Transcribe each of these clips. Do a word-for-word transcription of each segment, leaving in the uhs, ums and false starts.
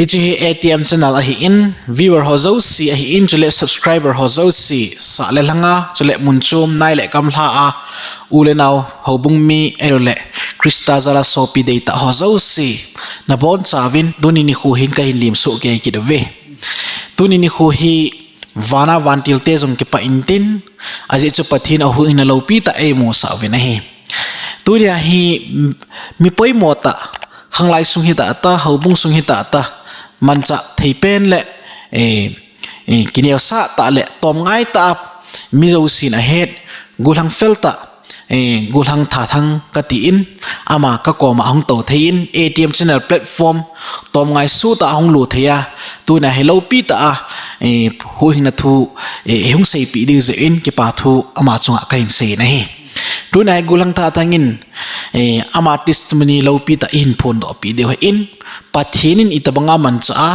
Hiche hi A T M channel ahin, viewer ho jouse ahin, chule subscriber ho jouse, sah le lhanga, chule mun chom, nai le kam lha a, u le nao, houbung mi, ahilou le Christa jal a sopi deitah ho jouse, nabonchauvin, tuni nikho hin kahin lemsoh kei kit uve. Tuni nikho hi vana vantil te jong kipah intin, ajeh chu Pathen a huhhingna loupi tah eimusah uvin ahi. Tunia hi mi poimo tah, khanglai sung hitah tah, houbung sung hitah tah, manchah thei pen le, eh, eh, kineosah tah le tomngai tah a mi jousen ahet, gollhang fel tah, eh, gollhang Thathang katin, ama kakoma ahung tou thei in, A T M channel platform, tomngai soh tah a ahung lut thei a, tunia hi loupi tah a, eh, huhhingna thu, eh, eihung seipeh diu jeh in, kipa thu ama chunga kahin sei in ahi. Tunia hi gollhang Thathang in, eh, ama testimony loupi tah eihin phondohpeh diu ahin, Pathen in itobang a manchah a,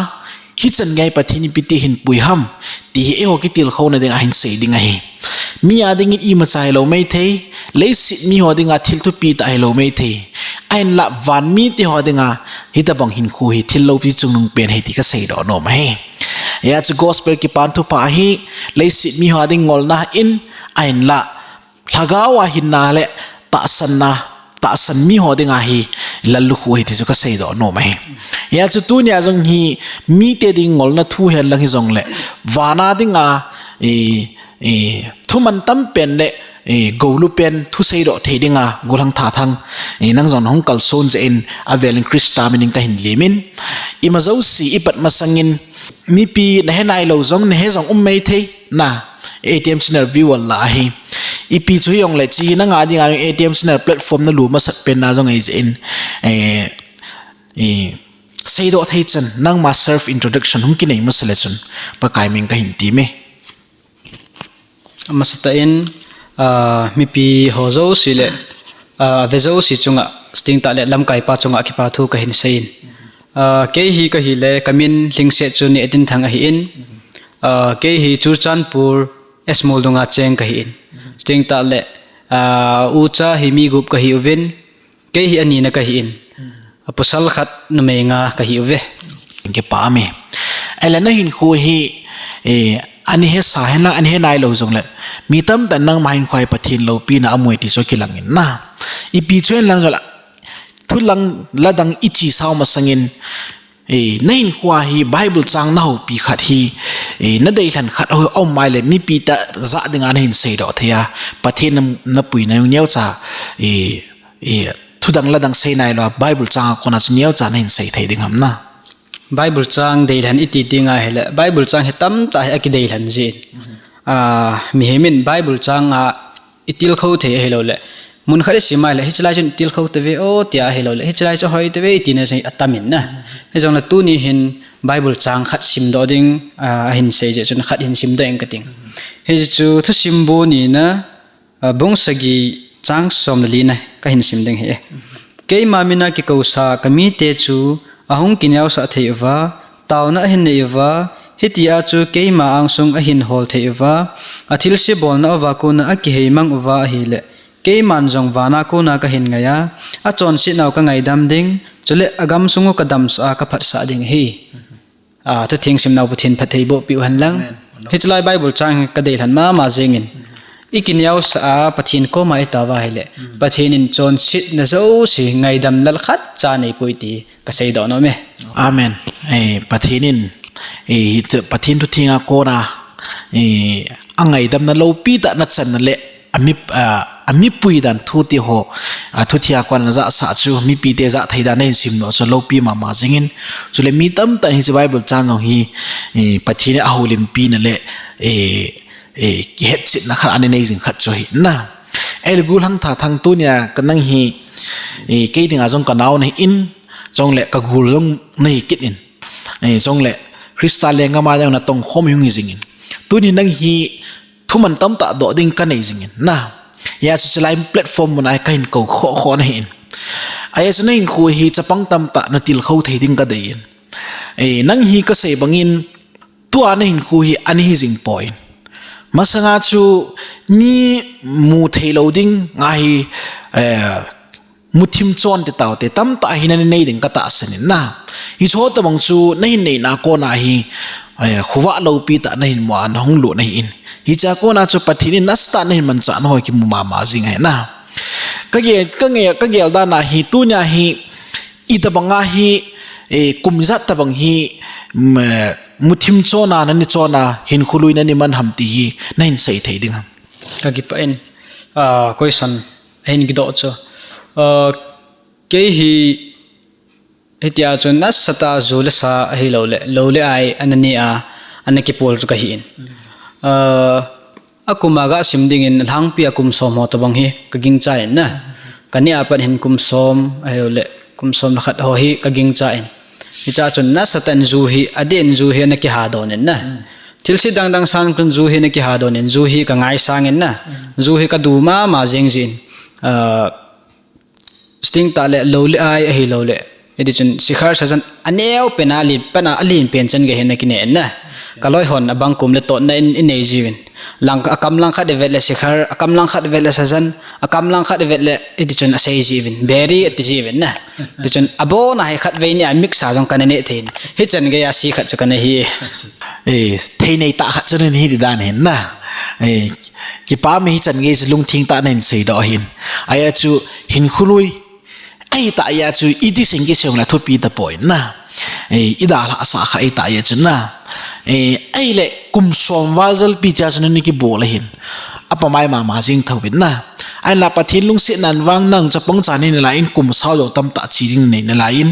hichan gei Pathen in ipi ti ahin pui ham, ti hi eiho kitilkhouna dinga ahin sei ding ahi. Mi a dingin imacha hilou maithei, leiset mi ho dinga thil thupi tah hilou maithei. Ahinlah van mite ho dinga hitobang hinkho hi thil loupi chungnung pen ahi ti kaseidoh nom ahi. Hijeh chun gospel kipan thupha hi, leiset mi ho ding ngolna ahin, ahinlah lhagao a hinna le tahsanna, tahsan mi ho dinga hi lallukhuh ahi ti chu kaseidoh nom ahi. Hijeh chun tunia jong hi mite ding ngolna thu hihen lang hijongle, vana dinga, eh, eh, thu mantam pen le, eh, goulu pen thu seidoh thei dinga gollhang Thathang, eh, nang jong nahung kalson jeh in avel in Christa min in kahin lem in, ima jouse ipat masangin, mipi nahe nailou jong, nahe jong um maithei, na, A T M channel viewer lah ahi. Ipi chu hijongle hiche hi nanga dinga A T M channel platform nalut masat pen na jong ahi jeh in, eh, eh, seidoh thei chan, nangma self introduction hung kinei masa le chun, Pakai min kahin tem e. Amasatah in, ah, mipi ho jouse le, ah, ve jouse chunga, chuteng tah le lamkaipa chunga kipa thu kahin sei in. Ah, kei hi kahile, kamin lhingset chu Nehtinthang ahin. Ah, kei hi Churachandpur S Mol dunga cheng kahin. Chuteng tah le, ah, ucha hi mi gup kahi uvin, kei hi anina kahin. Apasal khat numei nga kahi uve. Kipah e. Ahile nahinkho hi, eh, ana hesa henlang, ana he nailou jongle, mi tamtah in nangma hinkho hi Pathen loupina amu e ti chu akilang in na. Ipi chu henlang jongle, thu dang ladang ichesau masangin, eh, nahinkho a hi Bible chang nahoupi khat hi, eh, nadeilhen khat aum maile, mipi tah jah dinga nahin seidoh thei a, Pathen na, napuina neocha, eh, eh, thu dang ladang sei nailou a, Bible chang a kona chu neocha nahin sei thei ding ham na. Bible chang deilhen iti ding ahile, Bible chang hi tamtah hi akideilhen jin. Ah, mihem in Bible chang a itilkhou thei ahilou le, mun khat isim a ahile, hiche lai chun itilkhou tave o, tia ahilou le, hiche lai chu ahoi tave, itina jong atam in na. Hijongle tuni hin Bible chang khat simdoh ding, ah, ahin sei jeh chun khat hin simdoh ing kating. Hichu thusim bu nina, ah, bung sagi chang som le lina kahin sim ding ahi e. Keima mina kikousa kamite chu ahung kineosah thei uva, taona ahin nei uva, hitia chu keima angsung ahin hol thei uva, athilse bolna uva kona akihei mang uva ahile, keiman jong vana kona kahin ngai a, achonsetnau kangaidam ding, chule agamsung u kadamsah a kaphatsah ding ahi. Ah, thutheng simnau Pathen phatthei boh peh u hen lang. Amen. Hiche lai Bible chang hi kadeilhen mama jingin. Ikineosah a Pathen koma itao uva ahile, Pathen in chonsetna jouse ngaidam lal khatcha neipoi ti kaseidoh nom e. Amen. Eh, Pathen in, eh, hiche Pathen thutheng a kona, eh, angaidamna loupi tah nachanna le, ami, ah, amipui dan thu ti ho, ah, thutheng a kona najahsah chu, mipite jah thei dan nahin simdoh chu loupi mama jingin. Chule mi tamtah in hiche Bible chang jong hi, eh, Pathen in ahoulimpina le, eh, eh, kihetchetna khat ana nei jing khat chu ahi na. Ahile gollhang Thathang tunia ka nang hi, eh, kei dinga jong kanao nahin, chule kagol jong nahi kit in. Eh, chule Christa lenggam a jong natongkhom hung hi jingin. Tuni nang hi thuman tamtah doh ding kanei jingin na. Hijeh chun hiche lai platform muna hi kahin kou khohkhoh nahin. Ajeh chu nahinkho hi chapang tamtah natilkhou thei ding kadei in. Eh, nang hi kasei bangin tua nahinkho hi ana hi jing poi. Masanga chu mi mu theilou ding nga hi, eh, muthim chon te tao te tamtah hi na nei ding ka tahsan in na. Hicho tabang chu na hin neina kona hi, eh, khovah loupi tah na hin mu a na hung lut na hi in. Hicha kona chu Pathen in nasatah na hin manchah na ho kimu mama jing ahi na. Ka gel, ka gel, ka gel dan a hi tunia hi, itabang a hi, eh, kum ijat tabang hi, mm, eh, muthim chon a na nei chon a, hinkho lui na nei man ham ti hi, na hin sei thei ding ham. Ka kipah in, ah, question ahin kidoh chu. Ah, kei hi, hitia chu nasatah a ju le sa ahilou le, lou le ai ana nei a, ana kipol chu ka hi in. Ah, a kum a ga sim ding in lhangpi a kum som ho tabang hi ka gingcha in na. Ka nei a pat hin kum som, ahilou le, kum som le khat ho hi ka gingcha in. Hicha chun nasatah in ju hi, adeh in ju hi ana kihadon in na. Thilse dang dang sang chun ju hi ana kihadon in, ju hi ka ngaisang in na. Ju hi ka du mama jing jin. Ah, sting tah le lou le ai ahilou le. Hiti chun sikhar sajan aneo pen a alen pen a, alen pen chan gei hi ana kine in na. Ka loi hon abang kum le totna in, in nei jiuvin. Lang, akam lang khat i vet le sikhar, akam lang khat i vet le sajan, akam lang khat i vet le hiti chun asei jiuvin. Beri ati jiuvin na. Hiti chun abon a hi khatvei ni a mix a jong ka na neh thei in. Hichan gei a si khat chu ka na hi. Eh, thei nei tah khat chu na hi ti dan hin na. Eh, kipah e, hichan gei chu lungthim tah na hin seidoh hin. Ahia chu hinkho lui ahitah a chu iti seng kiseng le thupi tapon na. Eh, i dalhah sah kha ahitah a chu na. Eh, ahile kum som val jalpi cha chu na nei kibol ahin. Apha mai mama jing thou in na. Ahinla Pathen lungsetna vang nang chapang chan hi nalai in kum sao jou tamtah che ding nei nalai in.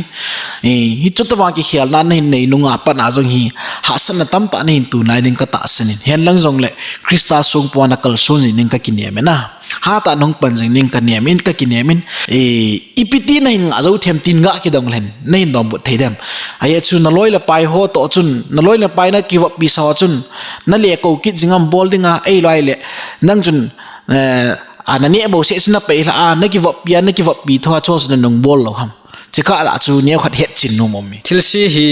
Eh, hichu tabang kikhelna na hin nei nung a pat a jong hi hahsatna tamtah na hin tun lai ding ka tahsan in. Hen lang jong le Christa sung pon a kalson jing ding ka kinem in na. Hatah in hung pan jing ding ka nem in, ka kinem in. Eh, ipi ti na hin ngah jou them tin ngah kidong lhen, na hin donbut thei dem. Ahia chu na loi le pai ho toh chun, na loi le pai na kivoppi sa ho chun, na le kou kit jing am bol ding a, ahilou le, nang chun, eh, a na neh bou seh chu na pei lha a, na kivoppi a, na kivoppi tho a chu chu na nung bol lou ham. Chikah lah chu neo khat hetchen nom um e. Thilse hi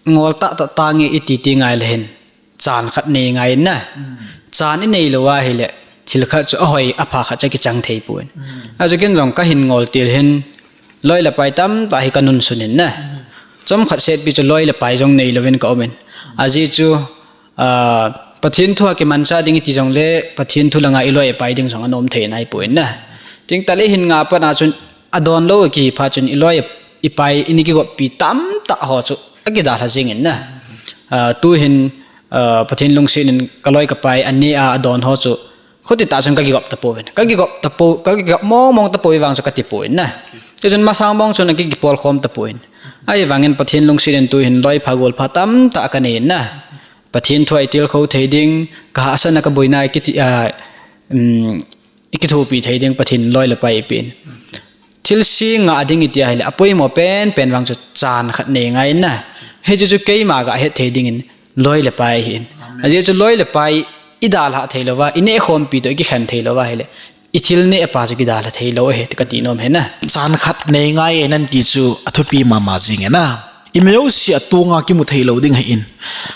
ngol tah tah tang e iti ti ngai le hin. Chan khat nei ngai in na. Chan i nei lou ahile, thil khat chu ahoi, apha khat chu akichang thei pon. Achu ken jong ka hin ngol til hin, loi le pai tamtah hi ka nunsun in na. Chomkhat setpi chu loi le pai jong nei louvin ka um in. Ajeh chu, ah, Pathen thu a kimanchah ding iti jong le, Pathen thu langa i loi i pai ding jong ana um thei nai pon na. Tingtah le hin ngah a pat a chun, adon lou kihi phat chun i loi i pai i nei kigoppi tamtah ho chu akidalha jing in na. Ah, tu hin, ah, Pathen lungset in ka loi ka pai anei a adon ho chu khuti tah chun ka kigop tapon. Ka kigop tapo, ka kigop mong mong tapoi vang chu ka tipon na. Hichun masang mong chun aki, kipol khom tapon. Ahivangin Pathen lungset in tu hin loi pha gol pha tamtah ka nei in na. Pathen thu a i tilkhou thei ding, ka hahsatna ka boina i kiti, ah, um, i kithopi thei ding Pathen loi le pai i pen. Thilse ngah ding iti ahile, apoimo pen pen vang chu chan khat nei ngai in na. Hichu chu keima ga het thei dingin loi le pai ahi in. Ajeh chu loi le pai i dalha thei louva, i neh khompi toh i kikhen thei louva ahile, i thil neh pa chu kidalha thei lou ahi, ka ti nom ahi na. Chan khat nei ngai e nan ti chu athupi mama jing e na. I mi jouse a tonga kimu thei lou ding ahi in.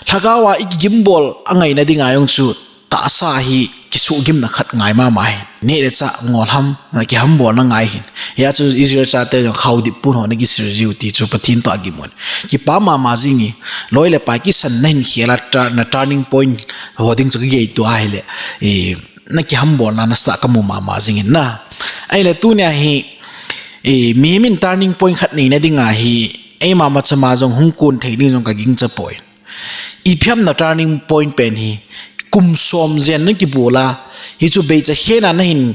Lhagao a i kigimbol a ngaina ding a jong chu tahsa hi kisuhgimna khat ngai mama ahi. Neh le chah ngol ham, na kihambol na ngai hin. Hia chu Israel chate jong khaodip pon ho na kisir jiu ti chu Pathen toh a gimun. Kipah mama jing e, loi le pai kisan na hin khel a tra-, na turning point ho ding chu kigei tua ahile. Eh, na kihambolna nasatah ka mu mama jing in na. Ahile tunia hi, eh, mihem in turning point khat neina ding ahi, eima machama jong hung kon thei ding jong ka gingcha poi. Ipi ham na turning point pen hi, kum som jen na kibol a, hichu beicha khen a na hin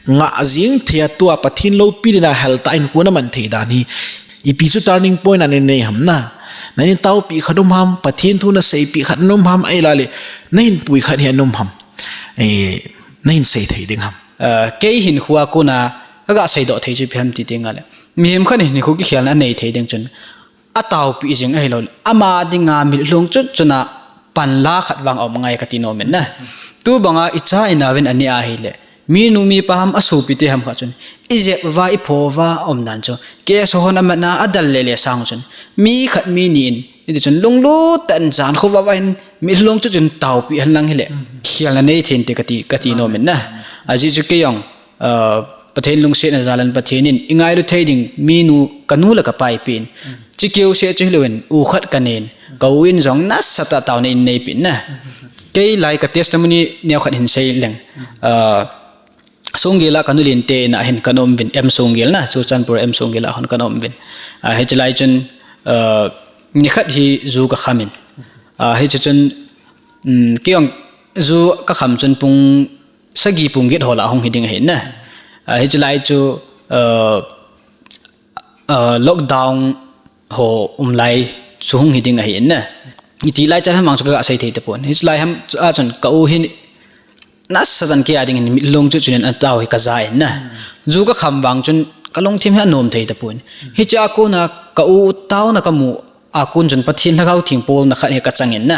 ngah jing thei a tua Pathen loupi ding a hel tah in kon na man thei dan hi, ipi chu turning point a na nei ham na. Na nei taopi khat um ham, Pathen thu na seipi khat um ham, ahilou le, na hin pui khat hi um ham. Eh, na hin sei thei ding ham. Eh, kei hinkho a kon a, ka ga seidoh thei chu ipi ham ti ding ahile. Mihem khat in hinkho kikhelna anei thei ding chun. Ataopi jing ahilou le. Ama dinga mitlhi lhung chut chun a panla khat vang aum ngai ka ti nom in na. Tu banga i cha i nao vin anei ahile. Mi nu mi pa ham a sopi te ham khat chun. I jep uva, i pho uva aum dan chu. Keso hon amat na adal le le sang chun. Mi khat mi ni in. Hiti chun lunglut tah in jan khovah vah in mitlhi lhung chut chun taopi hen lang hile. Khelna nei thei inte ka ti, ka ti nom in na. Ajeh chu kei jong, ah, Pathen lungsetna jal in Pathen in i ngailu thei ding minu, ka nu le ka pa eipeh in. Chikeu seh chu hilouvin, u khat ka nei in, ka u in jong nasatah a taona in neipeh in na. Kei lai ka testimony neo khat hin sei leng. Ah, Songgel a ka nu lente in a hin ka um uvin, M Songgel na, Churachandpur M Songgel a hin ka um uvin. Ah, hiche lai chun, ah, nikhat hi ju ka kham in. Ah, hiche chun, um, kei jong ju ka kham chun pung sagi pung get ho lah a hung hi ding ahi na. Ah, hiche lai chu, ah, ah, lockdown ho um lai chu hung hi ding ahi na. Iti lai chan ham vang chu ka ga sei thei tapon. Hiche lai ham chu a chun ka u hin nasatah in kei a ding in mitlung chu chun in a tao hi ka ja in na. Ju ka kham vang chun ka lungthim hi anom thei tapon. Hiche a kona ka u taona ka mu a kon chun Pathen Lhagao Theng bolna khat hi ka chang in na.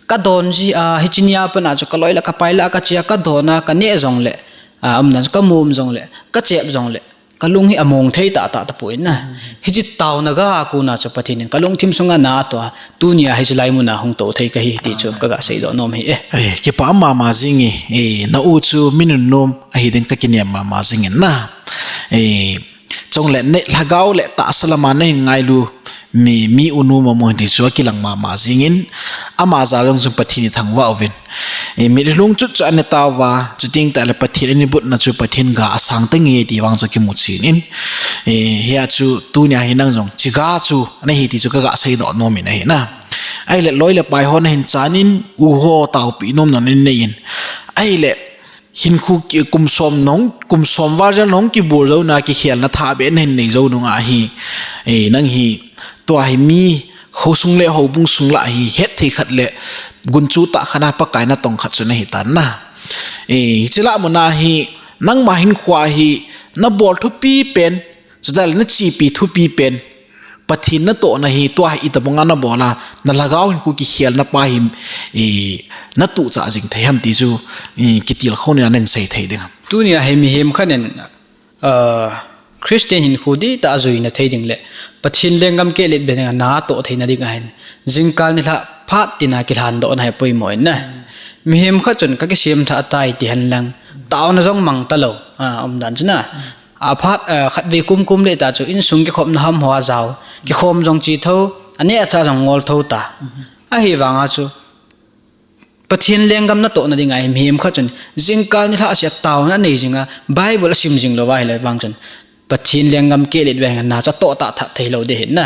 Ka don ji a, hiche nia pat a chu ka loi le ka pai le ka che a, ka don a, ka neh jong le, a, umdan chu ka mom jong le, ka chep jong le, ka lung hi among thei tahtah tapon na. Hiche taona ga a kona chu Pathen in ka lungthim sunga na atoh a, tunia hiche lai mun a hung tou thei ka hi ti chu ka ga seidoh nom ahi e. Eh, kipa mama jing e, eh, na u chu mi nunnom ahi ding ka kinem mama jing in na. Eh, Chule ne lhagao le tahsa lama na hin ngailu mi, mi u nu momo hi ti chu akilang mama jing in, ama jal jong chun Pathen i thangvah uvin. Eh, mitlung chut chu ana tao uva, chuteng tah le Pathen ana botna chu Pathen ga asang tange ti vang chu kimu chen in. Eh, hia chu tunia hi nang jong hiche ga chu ana hi ti chu ka ga seidoh nom in ahi na. Ahile loi le pai ho na hin chan in, u ho taopi nom na nei in. Ahile hinkho ki, kum som nung, kum som val jal nung kibol jou na, kikhelna thah beh na hin nei jou nung ahi. Eh, nang hi, tua hi mi, houbung sung le houbung sung lah hi, hetthei khat le, gunchu tah khat a Pakai na tong khat chu na hi tan na. Eh, hiche lah mun a hi, nangma hinkho a hi, na bol thupi pen, chuteng le na chepi thupi pen, Pathen natohna hi tua hi itobang a na bol a, na lhagao hinkho kikhelna pa hi, i, na tuchah jing thei ham ti chu, i, kitilkhou na nei sei thei ding ham. Tunia hi mihem khat in, ah, Christian hinkho dihtah a juina thei ding le, Pathen lenggam kehlet beh ding a na toh theina ding ahin, jingkal nilhah phat tina kilhandoh na hi poimo in na. Mihem khat chun ka kisemthah tai ti hen lang, taona jong mang talou, ah, umdan chu na. Aphat, eh, khatvei kumkum le ta chu insung kikhopna ham hoa jao. Kikhom jong chi tho, aneh acha jong ngol tho ta. Ahivanga chu Pathen lenggam natohna dinga hi mihem khat chun jingkal nilhah asia taona anei jinga Bible asim jing louva ahile vang chun Pathen lenggam kehlet beh a na chu atoh tahtah thei lou ding ahi na.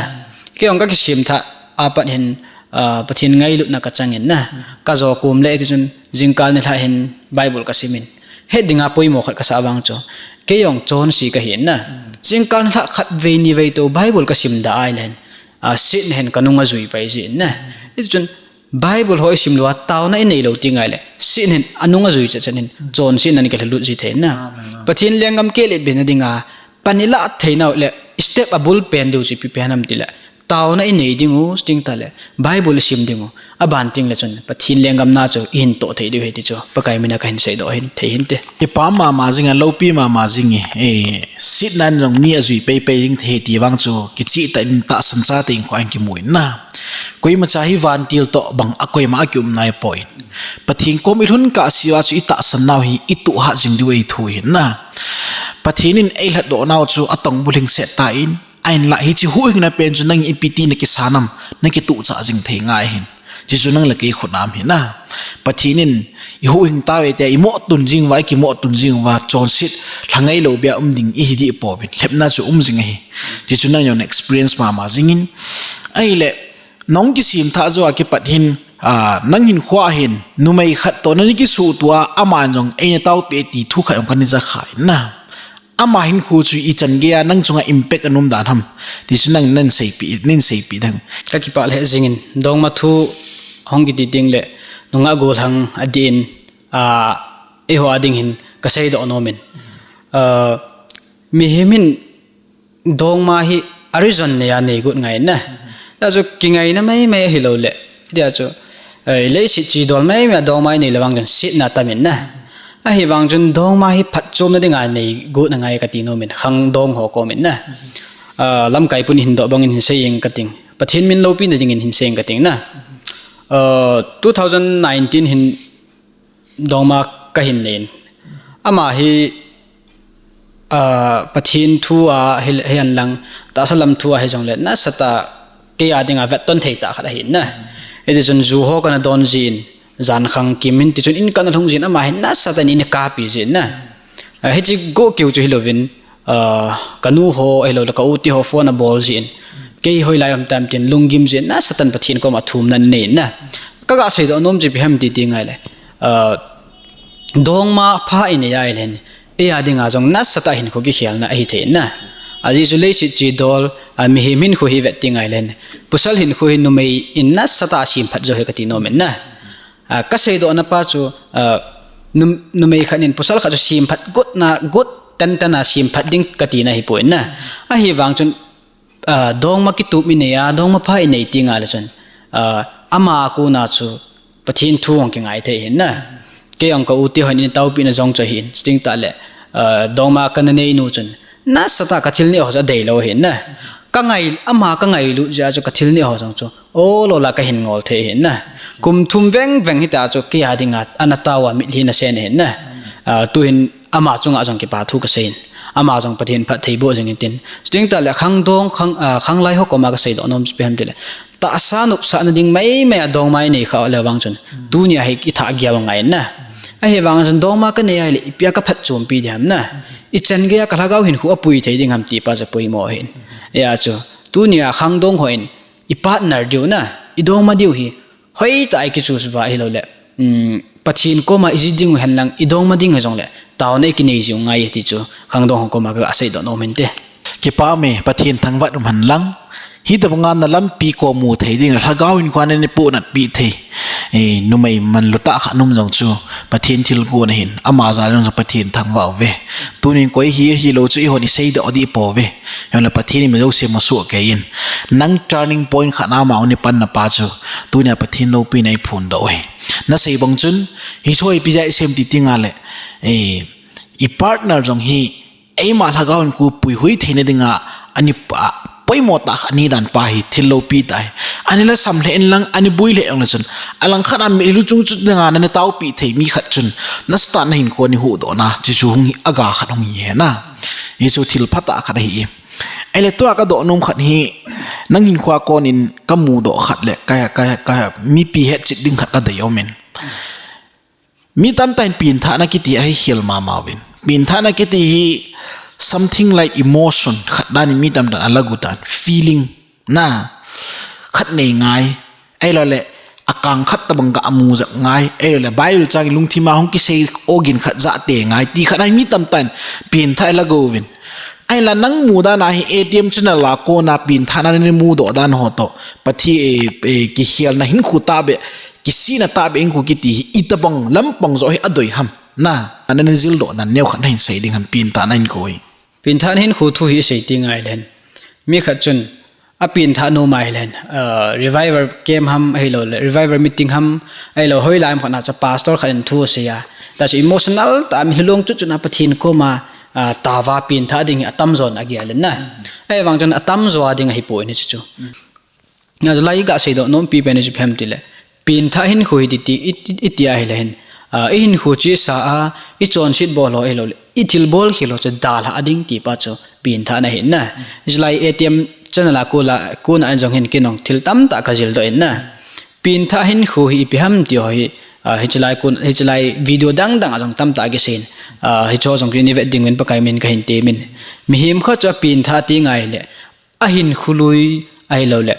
Kei jong ka kisemthah apat hin, ah, Pathen ngailutna ka chang in na. Ka jo kom le ti chun jingkal nilhah hin Bible ka sim in. Het dinga poimo khat ka sah vang chu. Kei jong chonse ka hi in na. Jingkal nilhah khatvei nivei toh Bible ka sim da ahile hin. Ah, setna hin ka nung ajui pai ji in na. Hiti chun Bible ho i sim lou a taona i nei lou ti ngai le. Setna hin anung ajui chet chet in. Chonsetna in ka lhalut ji thei in na. Amen, amen. Pathen lenggam kehlet beh na dinga. Pan i lah thei nau le. Step abul pen diu chu ipi pen ham ti le. Taona i nei ding u, chuteng tah le, Bible i sim ding u, aban teng le chun, Pathen lenggam na chu i hin toh thei diu ahi ti chu, Pakai mina ka hin seidoh hin, thei hinte. Kipa mama jing a, loupi mama jing e, eh, setna in jong mi ajui pei pei jing thei ti vang chu, kicheh tah in tahsan chate in kho a hin kimu in na. Koima cha hi vantil toh bang a koima a kium nai poi. Pathen kom i lhun kah seh uva chu i tahsan nau hi, i tuh hat jing diu ahi thu hin na. Pathen in ei lhatdoh nau chu, atong bulhing set tan, Ahinlah, hiche huhhingna pen chu nang ipi ti na kisan am, na kituhchah jing thei ngai hin. Hichu nang le kei khut a um ahi na. Pathen in, i huhhing tauve tia, i moh tun jing uva, i kimoh tun jing uva, chonset, lhangai lou beh a um ding, i hi dih pouvin, lhepna chu um jing ahi. Hichu nang jong na experience mama jing in. Ahile, nang kisemthah jou a kipat hin, ah, nang hinkho a hin, numei khat toh na kisuhtoh a, aman jong eina taopi e ti thu khat jong kana ja kha in na. Ama hinkho chu ichan gei a nang chunga impact ana um dan ham. Tichu nang, nang seipeh, nang seipeh ding. Ka kipah lheh jing in, dongma thu hung kiti teng le, nungah gollhang adih in, ah, eiho a ding hin ka seidoh nom in. Ah, mihem hin dongma hi a reason nei a nei got ngai na. Tia chu kingaina mai mai ahi lou le. Tia chu, eh, leiset chidol mai mai a dongma i nei le vang chun setna tam in na. Ahivang chun dongma hi phatchomna dinga nei got na ngai ka ti nom in khangdong ho kom in na. Ah, lamkai pun hin doh bang in hin sei ing ka ting. Pathen min loupina ding in hin sei ing ka ting na. Ah, two thousand nineteen hin dongma ka hin nei in. Ama hi, Pathen thu a hi, hihen lang, tahsa lam thu a hijongle, nasatah a kei a dinga vetton thei tah khat ahi na. Hiti chun ju ho kana don jin, jan khang kim hin, ti chun in kana lhung jin, ama hin nasatah in eina kapi jin na. Hiche go keu chu hilouvin, kanu ho, ahilou le ka u te ho phone abol jin, kei hoilai ham tam tin lunggim jin, nasatah in Pathen koma thumna nei na. Kaga seidoh nom chu ipi ham ti ti ngai le, dongma pha inei a ahile hin, ei a dinga jong nasatah a hinkho kikhelna ahithei na. Ajeh chu leiset che dol, mihem hinkho hi vet ti ngai le hin, pasal hinkho hi numei in nasatah a semphat jo hi kati nom in na. Kaseidohna pa chu, numei khat in pasal khat chu semphat gotna, got tantan a semphat ding katina ahipoi na. Ahivang chun, dongma kitup inei a, dongma pha inei ti ngai le chun, ama a kona chu Pathen thu hung kingai thei ahi na. Kei jong ka u te hon eina taopina jong chu ahin, chuteng tah le, dongma kana nei nu chun, nasatah a kathil neh ho chu adeilou ahi na. Kangai, ama kangailut jeh a chu kathil neh ho jong chu, ol ol a kahin ngol thei ahi na. Kum thum veng veng hita chu kei a dinga ana tao a mitlhi nasen ahi na. Tuhin ama chunga jong kipa thu kasei in, ama jong Pathen phattheiboh jing in tin. Chuteng tah le khangdong, khanglai ho koma kaseidoh nom chu ipi ham tile, tahsa nopsahna ding maimai a dongma inei khah le vang chun, tunia hi ithah gel ngai na. Ahivang chun dongma kanei ahile ipia kaphatchompi ding ham na. Ichan geiya kalhagao hinkho apui thei ding ham ti pa chu poimo ahin. Hijeh chun, tunia khangdong hon, i partner diu na, idongma diu hi, hoitah a ikichoose uva ahilou le, Pathen koma ijih ding u henlang, idongma ding hijongle, taona ikinei jiu ngai ti chu, khangdong ho koma kaga seidoh nom inte. Kipa ume, Pathen thangvah um hen lang. Hitobanga nalampi ko mu thei ding, lhagao hinkho a neipohnatpi thei numei manlutah khat um jong chu, Pathen thilgon ahin, ama jal jong chu Pathen thangvah uve. Tunin koi hi ahilou chu eihon iseidoh dih pouve. Hijongle Pathen in mi jouse musoh kei in. Nang turning point khat na ama hung panna pa chu, tunia Pathen loupina eiphondoh uve. Nasei bang chun, hiche hi ipi jeh a isei em ti ti ngai le, i partner jong hi, eima lhagao hinkho puihui theina dinga, ani pa, poimo tah khat ahi dan pa hi thil loupi tah ahi. Ani lhasam lheh inlang, ani boi lheh jongle chun, alangkhat a mitlhi luchung chu dinga nana taopi thei mi khat chun, nasatah a nahinkho nahuhdoh na, chuchu hung hi, aga khat hung hi na. Hichu thil phatah khat ahi. Ahile tua kadoh nom khat hi, nang hinkho a konin kamudoh khat le, ka, ka, ka, mipi hetchet ding khat kadei umin. Mi tamtah in pengthahna kiti ahi khel mama uvin. Pengthahna kiti hi something like emotion khat dan in mi tamtah in alagu tan, feeling na khat nei ngai, ahilou le akang khat tobang ga mu jep ngai, ahilou le Bible chang lungthim a hung kisei ogin khat jahte ngai, ti khat ahi mi tamtah in pengthah alagu uvin. Ahinla nang mudan a hi A T M channel a kona pengthahna namudoh dan ho toh, Pathen, kikhelna hinkho tahbeh, kisihna tahbeh hinkho kiti hi itobang lampang joh hi adoi ham na, ana jildoh dan neokhat nahin sei ding ham pengthahna hinkho hi. Pengthahna hinkho thu hi isei ti ngai le hin, mi khat chun apengthah nom a ahile hin, revival camp ham ahilou le revival meeting ham, ahilou hoilai ham khat na chu pastor khat in thu asei a, ta chu emotional tah a mitlhi long chutchut na Pathen koma taova pengthah ding hi atamjon agel in na. Ahivang chun atamjo a ding ahipoi hiche chu. Hilai iga seidoh nompi pen hi chu ipi ham tile, pengthah hinkho hi iti, iti ahile hin, ihinkho chesa a, ichonset bol ho ahilou le, ithilbol khel ho chu dalhah ding ti pa chu pengthahna ahi na. Hilai A T M channel a kona, kona jong hin kei jong thil tamtah kajildoh in na. Pengthah hinkho hi ipi ham ti ho hi, hichelai video dangdang a jong tamtah kisei in, hicheho jong kei in ivet ding uvin Pakai min kahin temin. Mihem khat chu apengthah ti ngai le, ahinkho lui ahilou le,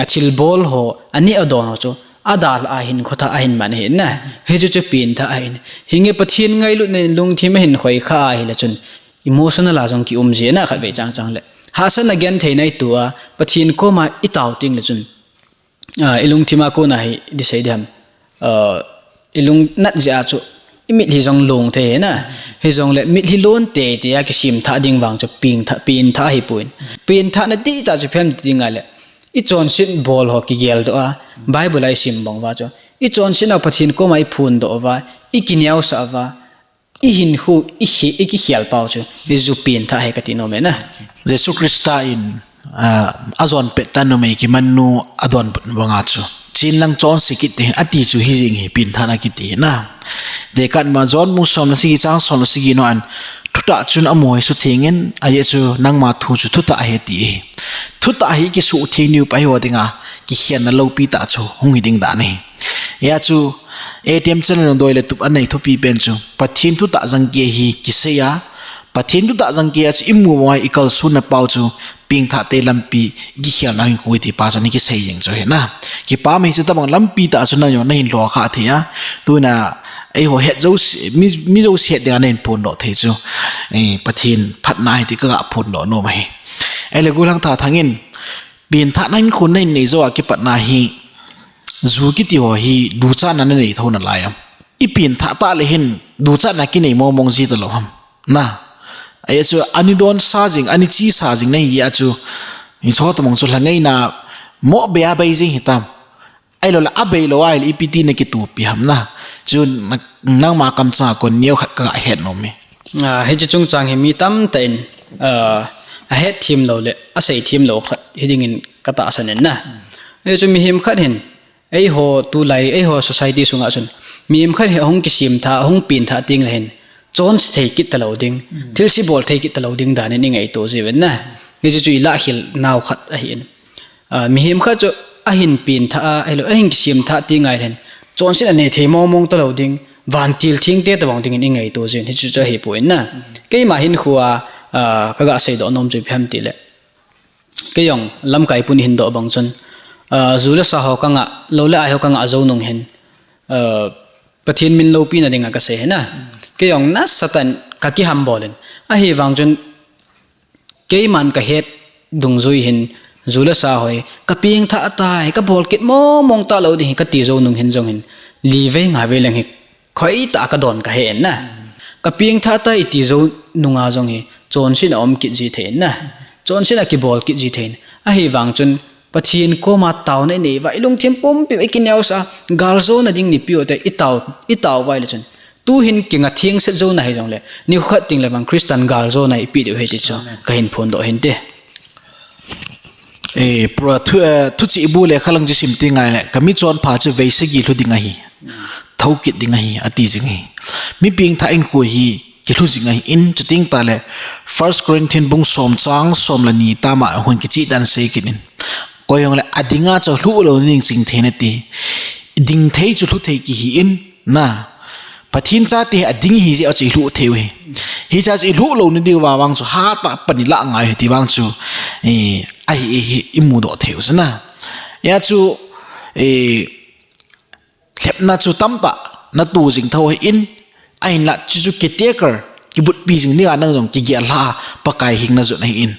athilbol ho, aneh adon ho chu adalhah a hinkho thah ahin man ahi na. Hichu chu pengthah ahin. Hinge Pathen ngailutna in lungthim ahin khoikhah ahile chun, emotional a jong kium ji na khatvei chang chang le, hahsatna gentheina ito a Pathen koma itao tengle chun, ilungthim a kona hi iti sei ding ham, ilungnat jeh a chu imitlhi jong long thei ahi na. Hijongle mitlhi lon teitei a kisemthah ding vang chu pengthah, pengthah ahipoi. Pengthahna dihtah chu ipi ham ti ngai le, ichonset bol ho kigeldoh a, Bible a isim bang uva chu, ichonsetnau Pathen koma iphondoh uva, ikineosah uva, ihinkho, ikikhel pau chu, hichu pengthah ahi kati nom e na. Jesu Christa in ajon pet tah numei kimannu adonbut banga chu, chen lang chonse kit tehin ati chu hijeng hi pengthahna kiti hi na. Tekahma John bung som le sagi chang som le sagi na in, Thutah chun amaho hi suthengin, ajeh chu nangma thu chu thutah ahi ati ahi. Thutah hi kisuhtheng niu pa hiho dinga kikhelna loupi tah chu hung hi ding dan ahi. Hia chu A T M channel doi le tup anei thupi pen chu Pathen thutah jangkei hi kisei a, Pathen thutah jangkei a chu imu mo i kalsonna pau chu pengthah te lampi, kikhelna hinkho ti pa chu ana kisei jeng chu ahi na. Kipah e, hiche tobang lampi tah chu nangho nahin lhokha thei a. Tuna eiho het jouse, mi, mi jouse het dinga nahin phondoh thei chu, eh, Pathen phatna ahi ti kaga phondoh nom ahi. Ahile Golhang Thathang in, pengthahna hinkho nahin nei jou a kipatna hi, ju kiti ho hi duchatna nanei thou nalai am? I pengthah tah le hin duchatna kinei mong mong ji talou ham? Na. Ajeh chu ani donsa jing, ani chesa jing nahi jeh a chu, hicheho tobang chu lha ngaina mo bei a bei jing hitam? Ahilouleh abei lou ahile ipi ti nakitopi ham na. Chu na, nangma kamchang a kon neo khat kaga het nom e. Ah, hiche chungchang hi mi tamtah in, ah, ahet them lou le asei them lou khat hi dingin katahsan in na. Hichu mihem khat hin, eiho tulai, eiho society sunga chun mihem khat hi ahung kisemthah, ahung pengthah teng le hin chonse thei kit talou ding, thilse bol thei kit talou ding dan in ingaito jiuvin na. Hichu chu ilah khel nau khat ahin. Ah, mihem khat chu ahin pengthah a, ahilou, ahin kisemthah teng le hin chonset anei thei mong mong talou ding, vantil thengte tobang dingin ingaito jiuvin, hichu chu ahipoi na. Keima hinkhoa, ah, kaga seidoh nom chu ipi ham tile, kei jong lamkai pun hin doh bang chun, ah, ju le sa ho kangah, lou le ai ho kangah jou nung hin, ah, Pathen min loupina dinga kasei ahi na. Kei jong nasatah in kakihambol in, ahivang chun keiman kahet dungjui hin, ju le sa ho hi kapengthah tai, kabol kit mong mong talou ding hi kati jou nung hin jong hin, li vei nga vei leng hi khoitah kadon kahen na. Kapengthah tai iti jou nunga jong hi chonsetna aum kit ji thei in na. Chonsetna kibol kit ji thei in. Ahivang chun Pathen koma taona inei uva, ilungthim pumpi ikineosah a, galjona ding nipi u te itao, itao uva ahile chun, tuhin kinga thengset jouna hijongle, nikho khat teng le vang Christian galjona ipeh diu ahi ti chu kahin phondoh hinte. Eh, pro-, thu, eh, Thuchih bu lekhalang chu sim teng le, kamichonpha chu veisagi lhu ding ahi, thou kit ding ahi, ati jing ahi. Mi pengthah hinkho hi kilhu jing ahin, chuteng tahle First Corinthian bung som chang som le ni tama hung kicheh dan sei kit in. Koi jongle adinga chu lhuh louna ding ching thei nate, ding thei chu lhu thei kihi in na. Pathen chate hi ading ahi jeh a chu ilhuh thei u ahi. Hiche chu ilhuh louna diuva vang chu hatah a pan ilah ngai u ahi ti vang chu, eh, ahi, ahi, imudoh thei u chu na. Hia chu, eh, lhepna chu tamtah natoh jing thou ahin, ahinlah chuchu caretaker, kibutpi jing dinga nang jong kigel lha a Pakai hing najot ahin,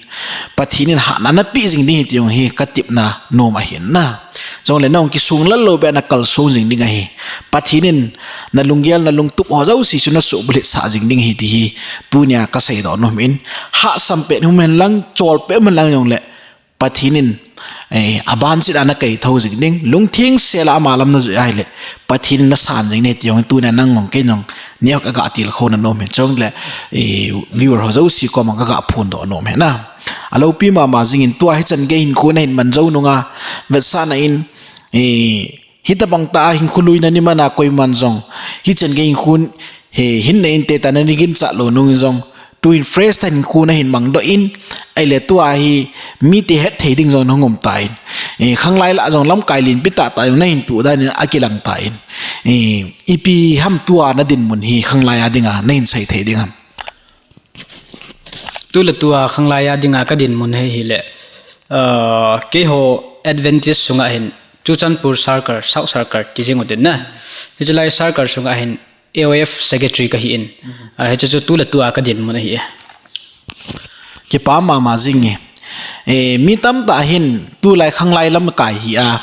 Pathen in hatna napeh jing ding ahi ti jong hi katepna nom ahin na. Chule nang jong kisong lal lou beh a nakalsong jing ding ahi. Pathen in nalunggel nalungtup ho jouse chu nasuhbulhit sah jing ding ahi ti hi tunia kaseidoh nom in, hahsam pet um hen lang, chol pet um hen lang jongle Pathen in, eh, abanchet a nakai thou jing ding, lungtheng sel a ama lam najui ahile, Pathen in nasan jing ding ahi ti jong tunia nang jong kei jong neo kaga tilkhouna nom in, chule, eh, viewer ho jouse koma kaga phondoh nom ahi na. Aloupi mama jing in tua hichan gei hinkho nahin man jou nunga vetsahna in, eh, hitobang tah a hinkho luina ni mana koiman jong hichan gei hinkho, he, hinna inte tia nagin chat lou nung jong, tuin fresh tah hinkho nahin mangdoh in, ahile tua hi mite hetthei ding jong nahung um tan, eh, khanglai lah jong lamkai lenpi tahtah jong nahin toh dan in akilang tan, eh, ipi ham tua nadinmun hi khanglai a dinga nahin seithei ding ham? Tule tua khanglai a dinga kadinmun hi ahile, ah, keiho Adventist sunga hin Churachandpur Circle, South Circle ti jing u tin na. Hiche lai Circle sunga hin A O F secretary kahin. Ah, hiche chu tule tua kadinmun ahi e. Kipah mama jing e. Eh, mi tamtah hin tulai khanglai lamkai hi a,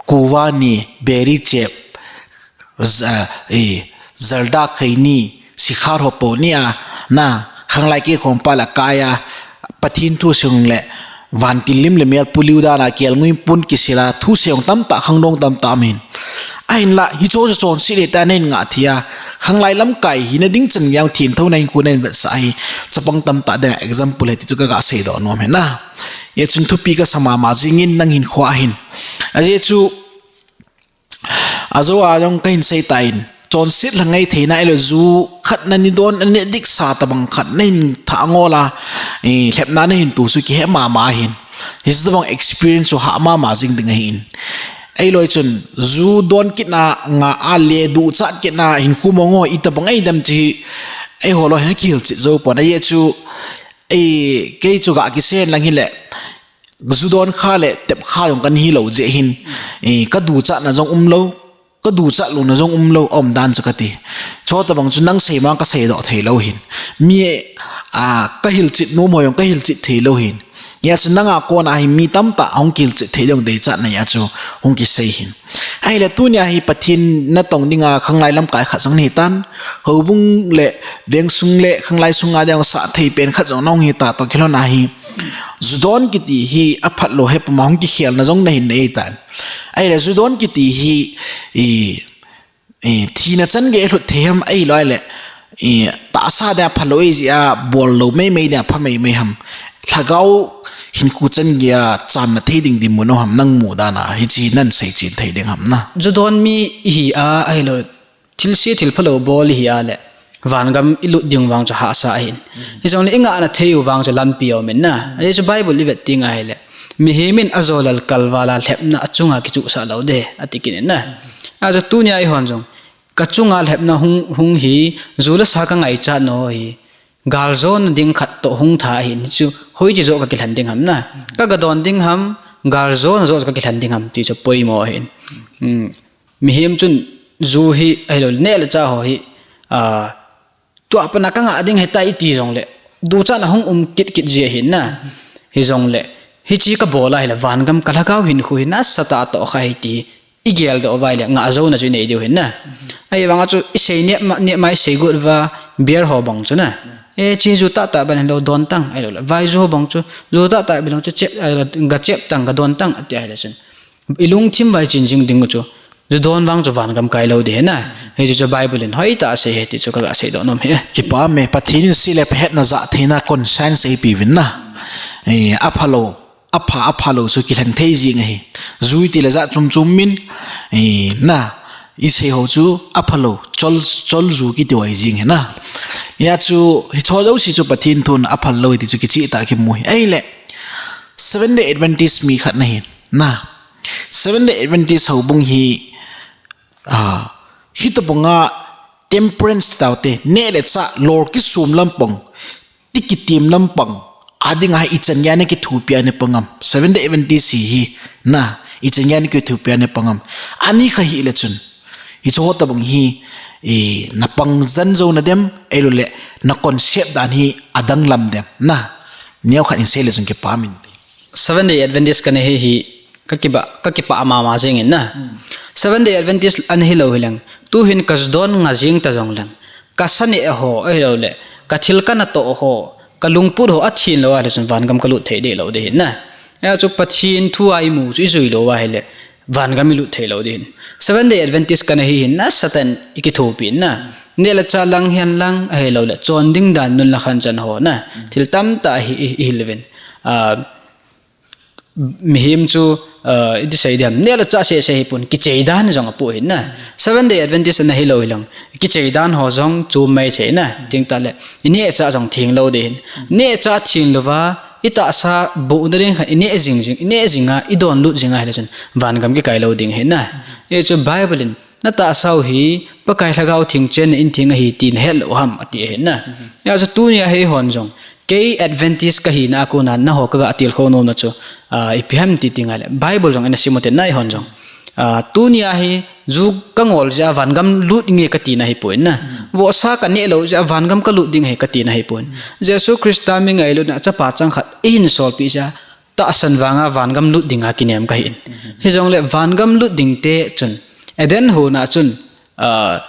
Kuvani, Beri Chep, Z-, eh, Zarda Khaini, Sikhar ho po nia, na, khanglai keikhom pa la kaiya, Pathen thu seiyong le, vantil lim le mel puliu dana, kelngoi pun kisila, thu seiyong tamtah, khangdong tamtah aum in. Ahinla, hicheho chu chonset hita nahin ngah thei a, khanglai lamkai hina ding chan geiya themthouna hinkho nahin vetsah hi, chapang tamtah dinga example ahi ti chu kaga seidoh nom ahi na. Hia chun thupi kasa mama jing in nang hinkho a hin. Ajeh chu, Ajou a jong kahin sei tan, Chonset lha ngai theina ahilou, ju khat na nidon, na neh diksa tabang khat na hin thah ngol a, eh, lhepna na hin tu chu kihe mama hin. Hiche tabang experience chu hah mama jing ding ahin. Ahilou chun, ju don kitna nga a le duchat kitna hin khu mong ho itabang ahi dem ti hi, eiho loi hin kihilchet jou pon ahi chu, eh, kei chu ga kisen lang hile, ju don kha le tep kha jong kan hilou jeh hin, eh, ka duchatna jong umlou, ka duchat louna jong umlou, aum dan chu kati. Chutabang chu nang sei ma ka seidoh theilou hin. Mi, a, ka hilchet nom ho jong ka hilchet theilou hin. Hijeh chun nanga kona hi mi tamtah ahung kihilchet thei ding deichatna hijeh chun hung kisei hin. Ahile tunia hi Pathen natong dinga khanglai lamkai khat jong nahitan. Houbung le vengsung le khanglai sunga dinga sah thei pen khat jong nahung hita toh kilhon a hi. Ju don kiti hi aphat lou hepuma hung kikhelna jong nahin neitan. Ahile ju don kiti hi, i, i, thina chan gei lhut thei ham ahilou le, i, tahsa dia phalou ahi jeh a bol lou meimei dia pha meimei ham. Lhagao hinkho chan gei a channa thei ding dinmun u ham nang mu dan a hiche nan seichen thei ding ham na. Ju don mi ihi a ahilou thilse thil phalou bol ihi a le, vangam ilut ding vang chu hahsa ahin. Hijongle ingahna thei u vang chu lampi aum in na. Ajeh chu Bible ivet teng ahile, mihem in ajolal kalval a lhepna achunga kichuhsah lou ding, ati kit in na. Achu tunia eihon jong, ka chunga lhepna hung, hung hi, ju le sa ka ngaichat nau hi, galjona ding khat toh hung tha ahin, hichu hoiche joh ka kilhen ding ham na. Ka ga don ding ham, galjona joh ka kilhen ding ham, ti chu poimo ahin. Hmm. Mihem chun ju hi, ahilou le, neh le chah ho hi, a, tua pat a ka ngah ding ahitai iti jongle, duchatna hung um kit kit ji ahin na. Hijongle, hiche ka bol ahile, vangam ka lhagao hinkho hi nasatah a toh kha ahi ti, igeldoh uva ahile, ngah jouna chu inei diu ahin na. Ahivanga chu, isei neh ma, neh ma isei got uva, beer ho bang chu na. E, hiche ju tahtah bang hilou don tang, ahilou le, vai ju ho bang chu, ju tahtah bang hilou chu, chep, a, ga chep tang, ga don tang, ati ahile chun. Ilungthim vai chin jing ding u chu, ju don vang chu vangam kai lou ding ahi na. Hiche chu Bible in hoitah a asei ahi ti chu ka ga seidoh nom ahi. Kipah e, Pathen in se le pha hetna jah theina conscience eipe uvin na. Eh, aphalou, apha, aphalou chu kilhen thei jing ahi. Ju iti le jat chom chom min, eh, na, isei ho chu aphalou, chol, chol ju kiti u ahi jing ahi na. Hijeh chun, hiche jouse chu Pathen thun aphal lou ahi ti chu kicheh tah a kimu ahi. Ahile, Seventh Day Adventist mi khat nahin. Na, Seventh Day Adventist houbung hi, ah, hitobanga temperance titaute, neh le chah lol kisum lampang, ti kitim lampang, adinga ichan geiya na kithopi a na pang am. Seventh Day Adventist hi hi, na, ichan geiya na kithopi a na pang am. Ani kha hile chun, hiche ho tobang hi, eh, na pang jan jou na dem, ahilou le, na concept dan hi adang lam dem, na, neokhat in sei le chun kipah min. Seventh Day Adventist kana hi hi, ka kiba, ka kipah mama jing in na. Hmm. Seventh Day Adventist ana hilou hileng, tuhin ka ju don nga jing ta jongleng, ka sa neh ho, ahilou le, ka thil kana toh ho, ka lungput ho athin lou ahile chun vangam ka lut thei deh lou ding ahi na. Hijeh chun Pathen thu a imu chu ijui lou ahile, vangam ilut thei lou ding ahi. Seventh Day Adventist kana hi hin nasatah in ikithopi in na. Neh le chah lang hihen lang, ahilou le, chon ding dan nun le khan chan ho na. Thil tamtah hi, i, ihil uvin. Ah, mihem chu, ah, iti sei diham, neh le chah seh seh hipon, kichei dan jong apoh ahi na. Seventh Day Adventist ana hilou hileng, kichei dan ho jong chu mai thei na, ding tah le, ineh chah jong theng lou ding ahi. Neh chah theng louva, itahsa boh nading khat, ineh jing jing, ineh jing a, idon lut jing ahile chun, vangam kikai lou ding ahi na. Hichu Bible in, na tahsa u hi, Pakai Lhagao Theng chenna in theng ahi ti nahet lou ham, ati ahi na. Hijeh chun tunia hi eihon jong, kei Adventist kahina a kona, nangho kaga tilkhou nomna chu, ah, ipi ham ti teng ahile, Bible jong ina sim u hite na eihon jong. Ah, tunia hi, ju kangol jeh a vangam lut nge katina ahipoi na. Vohsa kaneh lou jeh a vangam kalut ding ahi katina ahipoi. Jesu Christa mi ngailutna chapa changkhat eihin solpeh jeh a, tahsan vanga vangam lut dinga kinem kahin. Hijongle vangam lut ding te chun, Eden hon a chun, ah,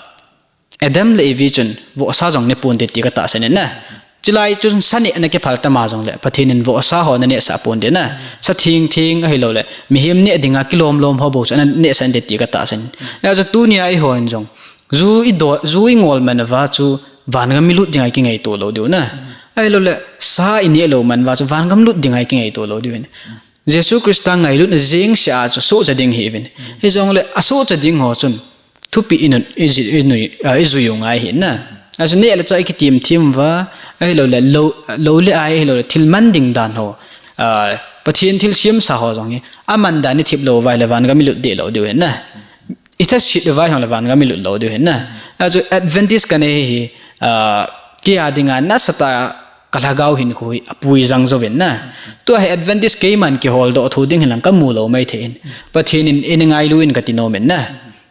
Adam le Evi chun vohsa jong ne ponte ti katahsan in na. Chulai chun sa neh ana kiphal tama jongle, Pathen in vohsa ho nanehsah ponte na. Sa theng theng ahilou le, mihem neh dinga kilom lom ho bou chu ana nehsah inte ti katahsan in. Hijeh chun tunia eihon jong, ju idon, ju ingol man uva chu, vangam ilut dinga kingaito lou diu na. Ahilou le, sa ineh lou man uva chu, vangam lut dinga kingaito lou diu ahi. Jesu Christa ngailutna jeng seh a chu sohcha ding ihiuvin. Hijongle asohcha ding ho chun, thupi inu, iji, inu, ah, ijui u ngai hi na. Achu neh le chah ikitim thim uva, ahilou le, lou, lou le ai, ahilou le, thil man ding dan ho. Ah, Pathen thil semsa ho jong hi, aman dan ithip lou uva ahile van gam ilut deh lou diu hi na. Itha sit uva ahile van gam ilut lou diu hi na. Achu Adventist kanei hi, ah, kei a dinga nasatah a ka lhagao hinkho hi apui jang jouvin na. Tua hi Adventist keiman kiholdoh thou ding hilang kamu lou maithei in. Pathen in eina ngailu in kati nom in na.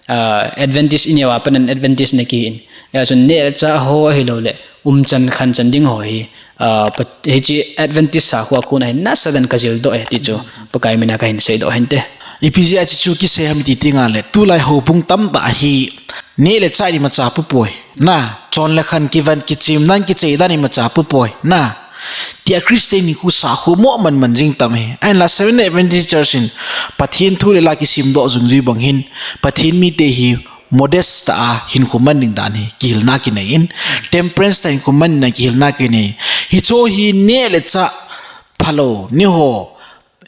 Ah, Adventist ineo a pat in Adventist na kihi in. Hijeh chun neh le chah ho ahilou le, umchan khanchan ding ho hi, ah, pa-, hiche Adventist sakhua kon a hi nasa dan kajil doh e ti chu Pakai mina kahin seidoh hinte. Ipi jeh a hiche chu kisei ham iti teng le, tulai houbung tamtah hi neh le chah imacha pu poi. Na, chon le khan kivan kichim dan kichei dan imacha pu poi. Na, tia Christian hinkho sakhu mo man man jing tam hi. Ahinla Seventh Adventist Church in Pathen thu le la kisimdoh jing jui bang hin, Pathen mite hi modest tah a hinkho man ding dan hi kihilna kinei in, temperance tah a hinkho man ding dan kihilna kinei. Hicho hi neh le chah phalou, neiho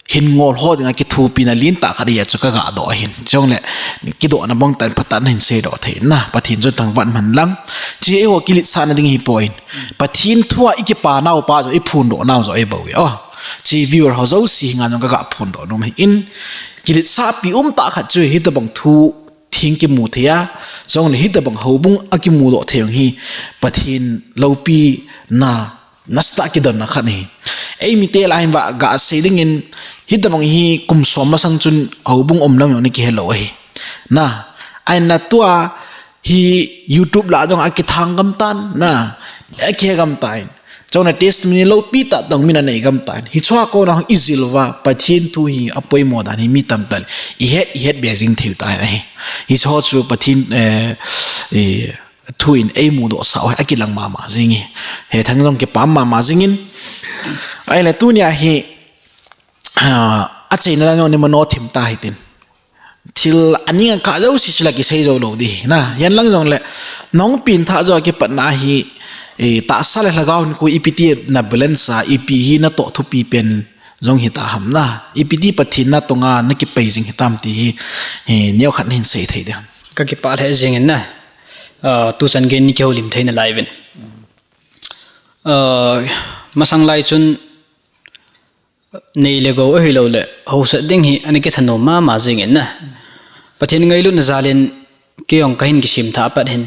hin ngol ho dinga kithopina lentah khat ahi chu kaga doh ahin. Chule, kidohna bang tah in phatah in nahin seidoh thei in na, Pathen chun thangvah in umhen lang. Hiche eiho kiletsahna ding hipoi. Pathen thu a ikipa nau pa jong iphondoh nau jong ahi bou e. Oh, hiche viewer ho jouse henga jong kaga phondoh nom ahi in. Kiletsahpi umtah khat chu hitabang thu theng kimu thei a, chule hitabang houbung akimudoh thei jong hi Pathen loupina nasatah kidonna khat ahi. Eimite lah a hin vah gasei dingin, hitabang hi kum som masang chun houbung um lang jong ana kihe lou ahi. Na, ahinla tua hi YouTube lah a jong akithang gam tan, na, akihe gam tan. Chule testimony loupi tah tong min anei gam tan. Hichea kona hung ijil uva, Pathen thu hi apoimo dan hi mi tamtah in ihet, ihet be jing thei u tan ahi. Hiche chu Pathen, eh, eh, thu in eimudoh sah u hi akilang mama jing e. Hethang jong kipah mama jing in. Ahile tunia hi, ah, achaina lang jong ni mano thim ta hitin. Thil aning akah jouse chu la kisei jou lou ding hi na. Hihen lang jongle, nahung pengthah jou a kipatna hi, eh, tahsa le lhagao hinkho ipi ti na balance a, ipi hi natoh thupi pen jong hita ham na. Ipi ti Pathen na tonga nakipai jing hitam ti hi, eh, neokhat nahin sei thei ding ham. Kakipah lheh jing in na. Ah, tuchan gei in kihoulim thei nalai uvin. Ah, masang lai chun nei le gou ahilou le, hausat ding hi ana kithanom mama jing in na. Pathen ngailutna jal in kei jong kahin kisim thah apat hin,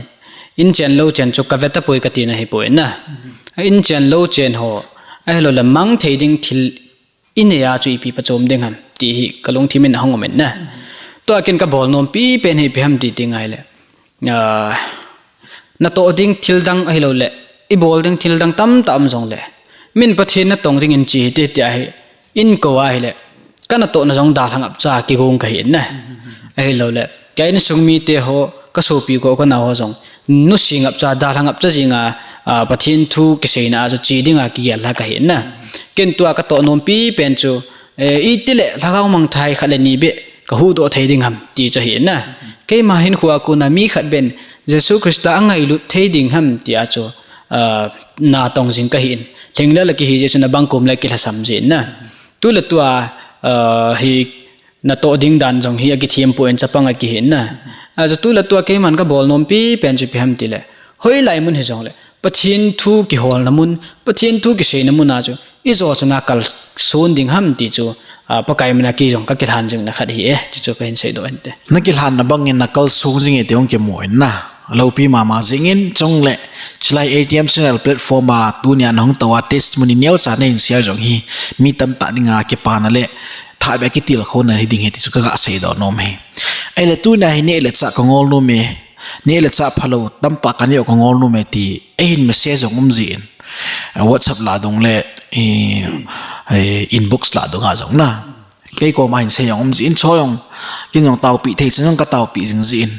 in chen lou chen chu kave tapoi kati na hipoi na. In chen lou chen ho, ahilou le mang thei ding thil inei a chu ipi pachom ding ham ti hi kalungthim in ahung um in na. Tua ken kabol nompi pen hi ipi ham ti teng ahile, ah, natoh ding thil dang ahilou le, ibol ding thil dang tamtah um jongle, min Pathen natong ding in che hite tia hi, in kou ahile, kanatohna jong dalha ngapcha kigong kahi in na. Ahilou le, ka insung mite ho, kasopi ko kanao ho jong, nusi ngapcha, dalha ngapcha jing a, ah, Pathen thu kiseina a chu che ding a kigel lha kahi in na. Ken tua katoh nompi pen chu, eh, iti le lhagao mangthai khat le ni beh kahuhdoh thei ding ham ti chu ahi in na. Keima hinkho a kona mi khat beh in Jesu Christa angailut thei ding ham tia chu, ah, natong jing kahi in. Lhinglel a kihi jeh chun abang kom le kilhasam jin na. Tu le tua, ah, hi natoh ding dan jong hi akithem poi in chapang akihi in na. Achu tu le tua keiman kabol nompi pen chu ipi ham tile, hoilai mun hijongle, Pathen thu kiholna mun, Pathen thu kiseina mun a chu ijo chana kalson ding ham ti chu, ah, Pakai mina kei jong kakilhan jing na khat ahi e, ti chu kahin seidoh inte. Nakilhanna bang in nakalsong jing e ti jong kimu in na. Loupi mama jing in, chule, chulai A T M channel platform a tunia nahung tou a testimony neocha nahin share jong hi, mi tamtah dinga kipana le thahbeh a kitilkhouna hiding ahi ti chu kaga seidoh nom e. Ahile tunia hi neh le chah kangol nom e, neh le chah phalou tamtah kanei u kangol nom e ti, eihin message jong um jin. WhatsApp lah dung le, eh, eh, inbox lah dung a jong na. Kei koma hin sei jong um jin, chu jong, ken jong taopi thei chun jong kataopi jing jin.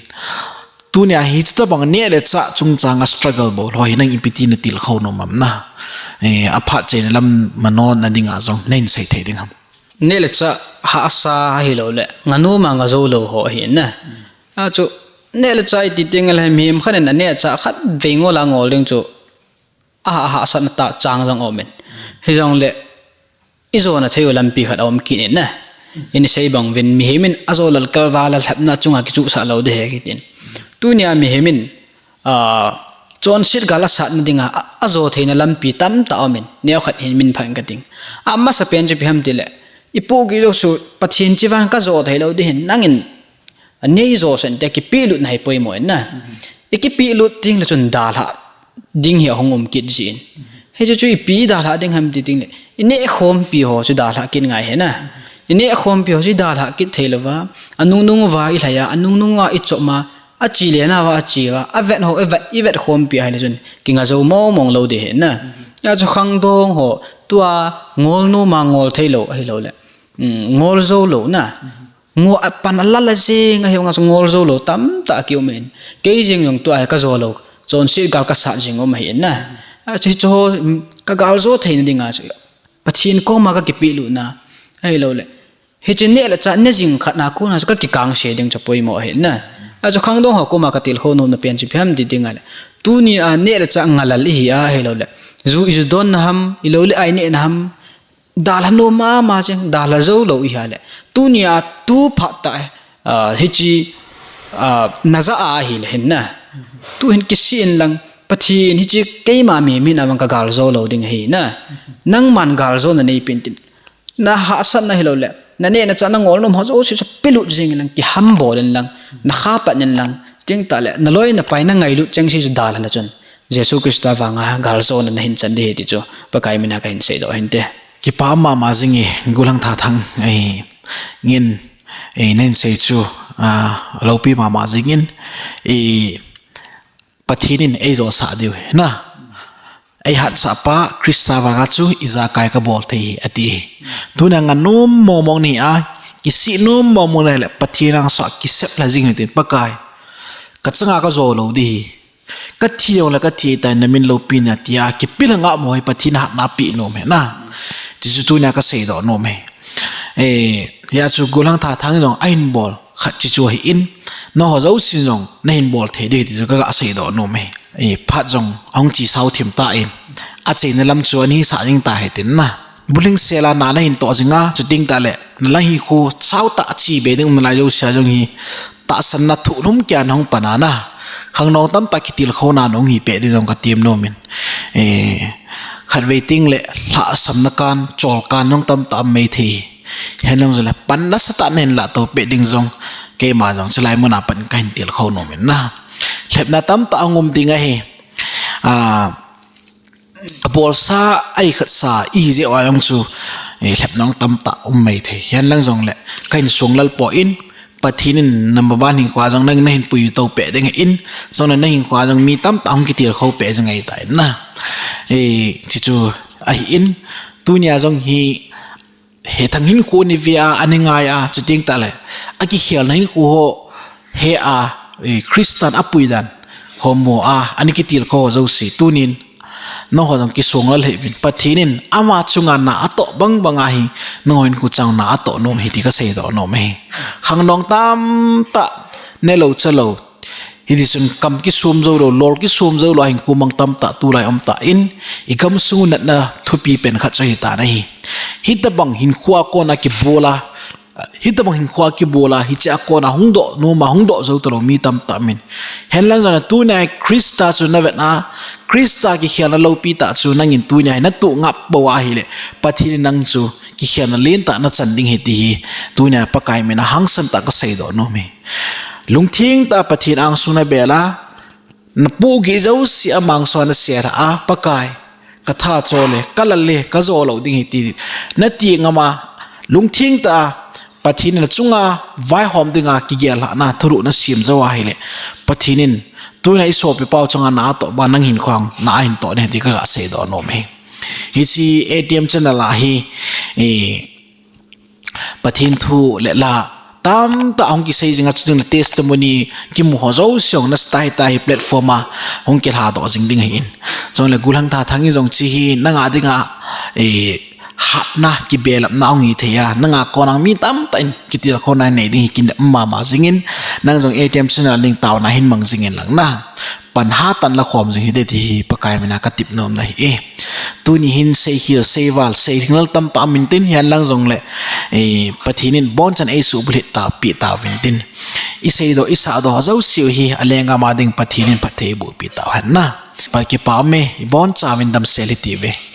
Tunia hi chutabang neh le chah chungchang a struggle bol ho hi nang ipi ti natilkhou nom am na. Eh, aphat cheina lam mano na dinga jong nahin sei thei ding ham. Neh le chah hahsa ahilou le, nganom a ngajou lou ho ahi na. Achu, neh le chah iti teng le mihem khat in aneh chah khatvei ngol a ngol ding chu, aha, hahsatna tah chang jong aum in. Hijongle, ijona thei u lampi khat aum kit in na. Ina sei bang uvin mihem in ajo lal kalval a lhepna chunga kichuhsah lou ding ahi kitin. Tunia mihem in, ah, chonset gal asatna dinga, a, ajo theina lampi tamtah aumin, neokhat hin min phan kating. Amasa pen chu ipi ham tile, ipohgih jouse Pathen chevang kajo theilou ding hin, nangin, anei jo sen te kipehlut na hi poimo in na. Ikipehlut ding le chun dalha ding hi ahung um kit jin. Hiche chu ipi dalha ding ham ti ding le, ineh khompi ho chu dalha kit ngai hi na. Ineh khompi ho chu dalha kit theilouva, anungnung uva ilhai a, anungnung uva ichop a, achi le nauva achi uva, avet ho ivet, ivet khompi ahile chun kinga jou mong mong lou ding hi na. Hijeh chun khangdong ho, tua ngol nom a ngol theilou ahilou le, um, ngol jou lou na. Ngol a pan alal a jing ahi vanga chu ngol jou lou tamtah akium in. Kei jeng jong tua hi kajo lou, chonset gal kasat jing um ahi na. Achu hichu, um, kagal jo theina dinga chu Pathen koma kakipehlut na ahilou le, hiche neh le chah ne jing khat na kona chu kakikangse ding chu poimo ahi na. Achu khangdong ho koma katilkhou nomna pen chu ipi ham ti ding le, tunia neh le chah ngalal ihi a ahilou le, ju iju donna ham, ilou le ai nehna ham, dalha nom mama jeng, dalha jou lou ihi a le, tunia tu phat tah, ah, hiche, ah, najah a ahile hin na. Tu hin kisih in lang, Pathen hiche keima mihem a vang kagal jou lou ding ahi na. Nangman gal jou na nei pen tin. Na hahsatna hilou le, naneh nachah na ngol nom ho jouse chu pelut jing in lang, kihambol in lang, nakha pat in lang, chuteng tah le, naloi napai nangailut chengse chu dalha na chun, Jesu Christa vanga gal jou na nahin chan ding ahi ti chu, Pakai mina kahin seidoh hinte. Kipa mama jing e, Golhang Thathang, eh, ngin, eh, nahin sei chu, ah, loupi mama jing in, eh, Pathen in eijo sah diu ahi na. Eihatsah pa Christa vanga chu ijakai kabol thei ahi, ati. Tunia nga nom mong mong nahi a, kisih nom mong mong nahi le Pathen angsunga kisep lha jing hitin, Pakai, kachanga kajo lou ding ahi. Kathi jongle kathi tai, namin loupina tia kipel a ngah mo hi Pathen hatna pe nom ahi na. Tichu tunia kaseidoh nom ahi. Eh, hia chu Golhang Thathang jong ahin bol khat chi chu ahin, nangho jousen jong nahin bol thei ding tichu kaga seidoh nom ahi. Eh, phat jong ahung chi sao thim tan, acheina lam chu ahin sah jing ta hitin na. Bulhing sela na nahin toh jing a, chuteng tah le, nalang hinkho sao tah a chi be ding um nalai jousea jong hi, tahsanna thuhlum kia nahung pan a na. Khangdong tamtah kitilkhouna nahung hi peh ding jong katem nom in. Eh, khatvei teng le lhahsamna kan, chol kan jong tamtah um mai thei. Hen jong jole pan nasatah nahin lah to peh ding jong, keima jong chulai muna pan kahin tilkhou nom in na. Lhepna tamtah ahung um ding ahi. Ah, abolsa, aikhatsa, ihi jeh uva jong chu, eh, lhepna tamtah um mai thei. Hen lang jongle, kahin songlal poi, Pathen in number one hinkhoa jong nang nahin puito peh ding ahin, jongle nahinkhoa jong mi tamtah hung kitilkhou peh jing ahitai na. Eh, tichu ahin, tunia jong hi, hethang hinkho nave a, ana ngai a, chuteng tah le, akikhelna hinkho ho he a, eh, Christan apui dan ho mu a, ana kitilkhou jouse, tunin, nangho jong kisonglal hih uvin, Pathen in ama chunga na atoh bang bang ahi, nangho hinkho chang na atoh nom ahi ti kaseidoh nom ahi. Khangdong tamtah, nelou chalou, hitichun kam kisom joulou, lol kisom joulou, hinkho mang tamtah tulai um tan, igamsung natna thupi pen khat chu hitan ahi. Hitobang hinkhoa kona kibol a, hitobang hinkhoa kibol a, hichea kona hungdoh nom a, hungdoh jou talou mi tamtah um in. Hen lang jongle tunia Christa chu navet a, Christa kikhelna loupi tah chu nangin tunia hi natoh ngap bou ahile, Pathen in nang chu kikhelna lentah nachan ding ahi ti hi, tunia Pakai mina hangsan tah kaseidoh nom ahi. Lungthim tah a Pathen angsunga nabel a, napohgih jouse amangsunga nasel a, Pakai, katha chol e, kalal e, kajo lou ding ahi ti, nati ngam a, lungthim tah a Pathen in nachunga vaihom dinga kigel lhahna thulhuh nasem jou ahile, Pathen in tunia isopi pau chunga na atoh banga nang hinkhoa na ahin toh ding ahi ti kaga seidoh nom ahi. Hiche A T M channel a hi, eh, Pathen thu le la tamtah hung kisei jing a, chuteng le testimony kimu ho jouse jong nasatah a hitia hi platform a hung kilhadoh jing ding ahin. Jongle Golhang Thathang in jong hiche hi nanga dinga, eh, hatna, kibelapna hung hithei a, nanga kona mi tamtah in kitilkhouna nei ding hi kinep mama jing in, nang jong A T M channel a ding taona hin mang jing in lang na. Pan hatah in la khom jing hite ti hi Pakai mina katep nom ahi e. Tuni hin seikhel, seival, seilhinglel tamtah um intin, hen lang jongle, eh, Pathen in abonchan eisuhbulhit tapeh tauvin tin. iseidoh, isahdoh jouseu hi alengam a ding Pathen in phatthei eiboh pi tauhen na. Pat kipa me, ibonchauvin damsel hitiuve.